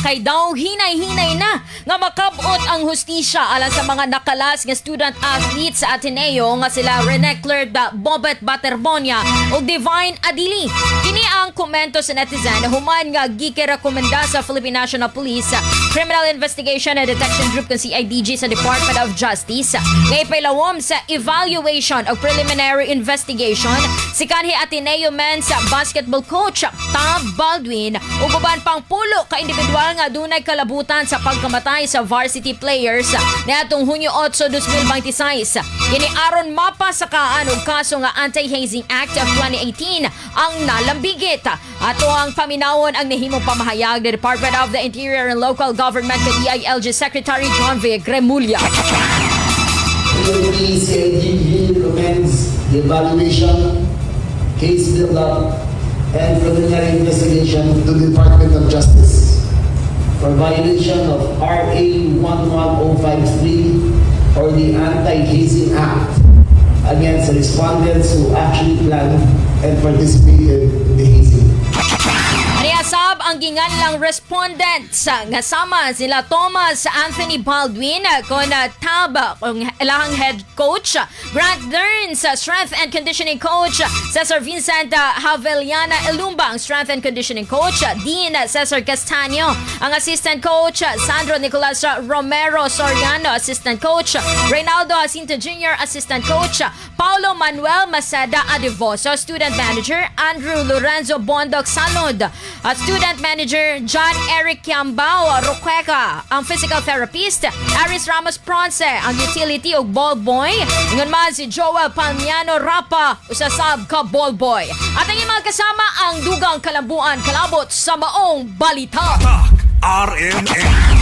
Kay daw hinay-hinay na nga makabot ang hustisya alang sa mga nakalas nga student athletes sa Ateneo nga sila Rene Claire da Bobet Baterbonia ug Divine Adili. Kini ang komento sa netizen human nga gikirekomenda sa Philippine National Police Criminal Investigation and Detection Group kung CIDG sa Department of Justice nga ipailawom sa evaluation of preliminary investigation si kanhi Ateneo men's basketball coach Tab Baldwin ug uban pang 10 ka individual nga dunay kalabutan sa pagkamatay sa varsity players niadtong Hunyo 8, 2026. Kini aron mapasakaan og kaso nga Anti-Hazing Act of 2018 ang nalambigit. Ato ang paminawon ang nahimong pamahayag ng Department of the Interior and Local Government kay DILG Secretary John V. Remulla. PNP CIDG recommends the evaluation, case build-up, and preliminary investigation to the Department of Justice for violation of RA 11053 or the Anti-Hazing Act against the respondents who actually planned and participated in the hazing. Niasab ang ginganlang respondents nga sama sila Thomas Anthony Baldwin kon Tab kung ilahang head coach, Grant Burns, strength and conditioning coach, Cesar Vincent Haveliana Elumba ang strength and conditioning coach, Dean Cesar Castaño ang assistant coach, Sandro Nicolas Romero Soriano, assistant coach, Reynaldo Jacinto Jr., assistant coach, Paulo Manuel Maceda Adivoso, student manager, Andrew Lorenzo Bondoc Salod, at student manager, John Eric Kiambao Roqueca, ang physical therapist, Aris Ramos Pronce, ang utility ug ball boy, ingon man si Joel Palmiano Rapa, usa sab ka ball boy. At ang iyong mga kasama ang dugang kalambuan kalabot sa maong balita. Tatak RMN.